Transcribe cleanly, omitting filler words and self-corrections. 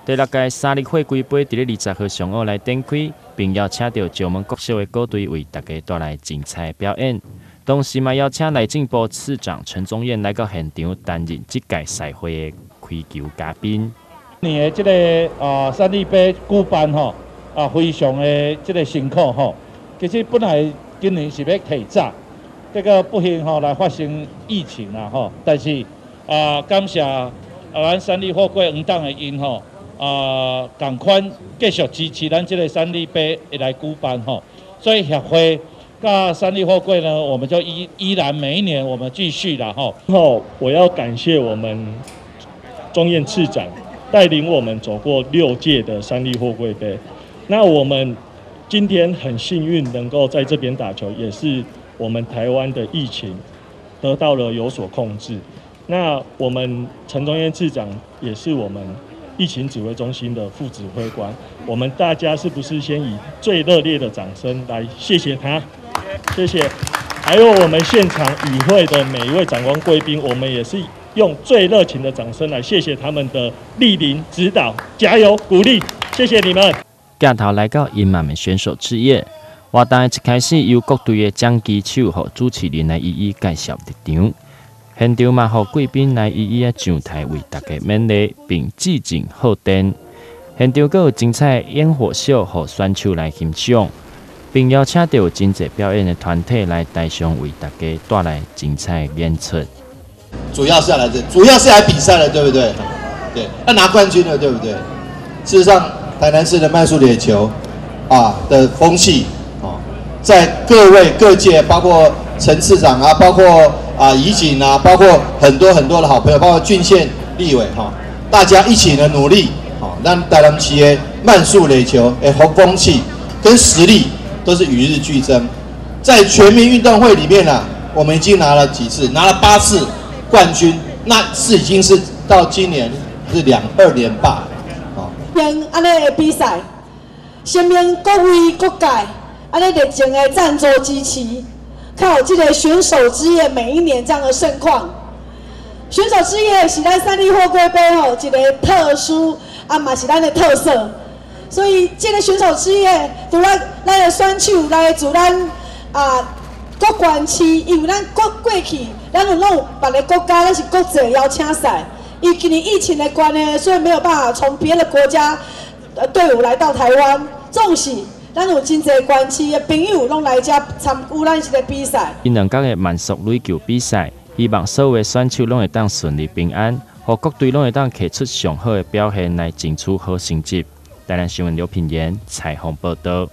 第六屆三立貨櫃盃佇咧20號上午來展開，並邀請著石門國小的鼓隊為大家帶來精彩表演。同時嘛，邀請內政部次長陳宗彥來到現場擔任這屆賽會的開球嘉賓。今年的這个三立盃舉辦吼非常的這个辛苦吼。其實本來今年是欲提早，結果不幸吼來發生疫情啦吼。但是感謝咱三立貨櫃黃董的𪜶吼仝款繼續支持咱這个三立盃會來舉辦吼。所以協會佮三立貨櫃呢，我們就依然每一年我們繼續啦吼。後我要感謝我們宗彥次長帶領我們走過六屆的三立貨櫃盃。那我們今天很幸運能夠在這邊打球，也是我們台灣的疫情得到了有所控制。那我們陳宗彥次長也是我們疫情指揮中心的副指揮官，我們大家是不是先以最熱烈的掌聲來謝謝他？謝謝。還有我們現場與會的每一位長官貴賓，我們也是用最熱情的掌聲來謝謝他們的蒞臨指導、加油鼓勵，謝謝你們。鏡頭來到英滿的選手之夜，活動的一開始由各隊的掌旗手予主持人來一一介紹入場，現場嘛，予貴賓來一一上台為大家勉勵，並致敬賀電。現場閣有精彩煙火秀予選手來欣賞，並邀請著真濟表演的團體來台上為大家帶來精彩演出。主要是要來這，主要是來比賽的，對不對？對，要拿冠軍的，對不對？事實上，台南市的慢速壘球的風氣在各位各界，包括陳次長啊，包括怡景啊，包括很多很多的好朋友，包括郡縣立委哈，大家一起的努力，吼，讓台南市的慢速壘球的風氣跟實力都是與日俱增。在全民運動會裡面啊，我們已經拿了幾次，拿了8次冠軍，那是已經是到今年是2連霸。用按呢的比賽，聲明各位各界按呢熱情的贊助支持，較有這个選手之夜每一年這樣的盛況。選手之夜是咱三立貨櫃盃吼一个特殊啊，嘛是咱的特色。所以這个選手之夜，除了咱的選手來自咱各縣市，因為咱過過去，咱有攏有別个國家，咱是國際邀請賽。因為今年疫情的關係，所以沒有辦法從別的國家隊伍來到台灣。總是咱有真濟縣市的朋友攏來遮參與咱這个比賽。𪜶2工的慢速壘球比賽，希望所有的選手攏會當順利平安，予各隊攏會當摕出上好的表現來爭取好成績。台南新聞劉品言採訪報導。